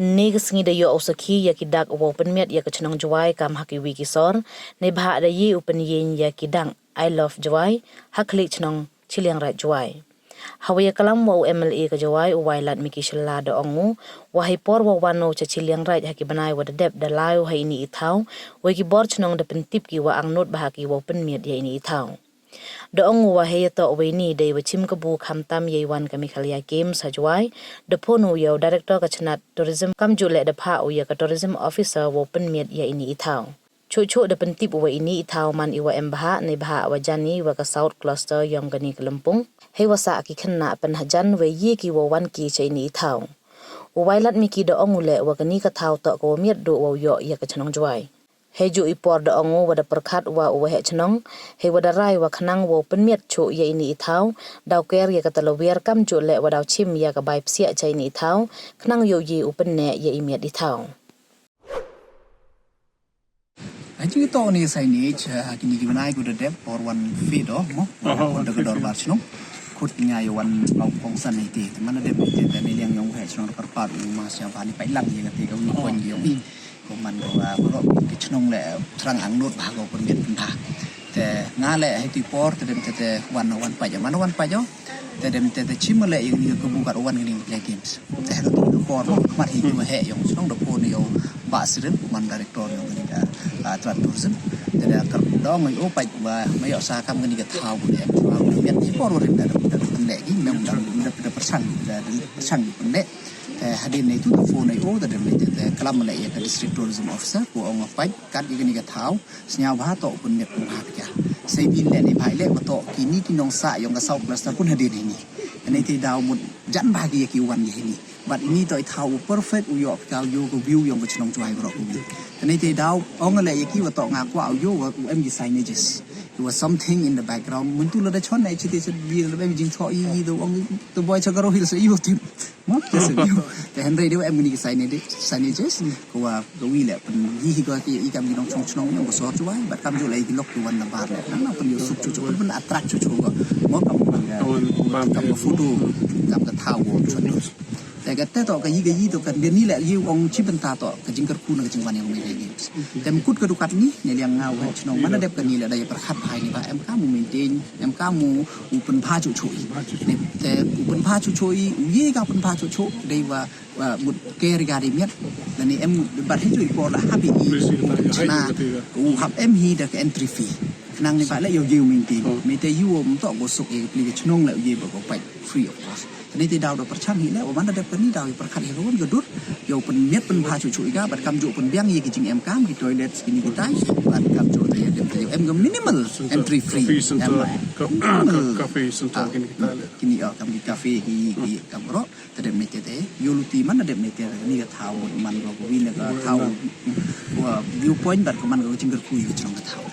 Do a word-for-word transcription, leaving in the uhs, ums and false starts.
Ynne ka sngi da yoh u sakhi ya ki dak wow pynmiat ya ka chnong Jowai kam ha kiwi ki sor, neibhah da ye u pynyieñ ya ki dak I Love Jowai ha khlieh chnong Chilliangraij Jowai. Hawa yaklam wa u M L A ka Jowai u Wailadmiki Shylla da ong u, wa heipor wa wan u cha Chilliangraij ha ki bnai wa da dep da lai u ha ini i thaw, wei ki bor chnong da pyntip ki wa angnud bha ki wow pynmiat ya ini i thaw. Da ong u wa heiyatoh wa ini dei wa chim kabu khamtam yei wan ka Meghalaya Games ha Jowai, da phone u ya u Director ka chnat Tourism kamjooh leh da phah u ya ka Tourism Officer wow pynmiat ya ini i thaw. Chuh chuh da pyntip u wa ini i thaw man i wa em bha neibhah wa jan i wa ka South Cluster yong kani ka lympung. Heiwa sah ki khynnah pynhajan wei ye ki wow wan ki cha ini i thaw. U Wailadmiki da ong u leh wa kani ka thaw toh ka wa miat duh wow yoh ya ka chnong Jowai. Heijooh i por da ong u wa da pyrkhat wa u waheh chnong, heiwa da rai wa khnang wow pynmiat chuh ya ini i thaw, daw ker ya ka talawiar kamjooh leh wa daw chim ya ka bai psiah cha ini i thaw, khnang yow ye u pynneh ya i miat i thaw. Hajing ito ni signage, ha kini ki bnai ko da dep por wan fe do mo, da ka dorbar chnong. Khut nga yow wan pau kongsan ite, te man da dep ite, te ni liang yong u waheh chnong da pyrpat u ma sha bha ni pait lang ya kate ka wi pon yong i. Ko man ko wa ko ro ki chnong leh thrang angnud bha ko pynmiat pynbha. Te nga leh heiti por te dem te te wan wan pait, man wan pait. Te dem te te chim leh ya kani ka kabu kat wan kani ka Games. Te ha katu ka por mo, khmat hi ki waheh yong chnong da phone yow Bah Sirin, man Director yong kani ka, ah, Tourism. Te da kyrpad dong yow pait wa ma yoh sa kam kani ka thaw ko em thaw ko em. Te por wa rim da da da pynneh ki, mem da da da pyrshang da da pyrshang ki pynneh. Te hadien neitu da phone yow da dem te te klam leh ya ka District Tourism Officer ko ong pait kat ya kani ka thaw. Sñiaw bha toh pynmiat pynbha ka. Sei bin leh neibhah leh wa toh kini ki nongsah yong ka South Cluster pun hadien hini. Te neite daw mut jan bha ki ya ki wan ya hini. Bad ini toh i thaw u perfect u yoh ka yow ka view yong ka chnong Jowai baroh kawei. Te neite daw ong leh ya ki wa toh nga kwah u yoh wa u em ki signages. There was something in the background. Myntu lada chon na i chiti chit bi lada em jingthoh i i da ong to boy cha Garo Hills yoh tim. Mo, just a view. Te hynrei dei wa em kini ki signage, signages, ko wa ka wi leh pynyi hi ko ki i kam ki nongchong chnong yong ka sor Jowai, bad kamjooh leh ki lok ki wan na bar leh. Nang na pynyoh suk chuh chuh, pyn attract chuh chuh ko. Mo kam ka, kam ka photo, kam ka thaw ko chuh. Te ka te toh ka yi ka yi toh ka ni leh yi ong chi bynta toh ka jingkyrkhu na ka jingwan yong mi leh ni. Te mkut ka dukat ni, ne liang nga u waheh chnong man da dep kani leh da ya pyrkhat bha ini ba em kam u maintain, em kam u pynbha chuh chuh i. Te u pynbha chuh chuh i, u ye ka pynbha chuh chuh, dei wa, wa mut care ka dei miat. Lane em bar hi chuh i por la hap i, chna, u hap em hi da ka entry fee. Khnang neibhah leh yow ye u maintain. Me te yow ym toh ko suk ya ka pli ka chnong leh u ye ba ko pait free of cost. Te neite daw da pyrchang hi leh, wa man da dep kani daw ya pyrkhat ya ka wan ka dur, yow pynmiat pynbha chuh chuh i ka, bad kamjooh pynbiang ya ki jingem kam, ki toilets, kini ki tai, bad kamjooh te ya dep te yow em ka minimal entry fee. Cafe center, em, ka, ka, minimal, cafe center, ah, kini ki tai leh. Kini, ah, kam ki cafe, ki, ki, kam ro, te dep neite te, yow luti man da dep neite, ni ka thaw, man ko, ko wi ne ka thaw, wa viewpoint, bad ko man ko jingkyrkhu ya ka chnong ka thaw.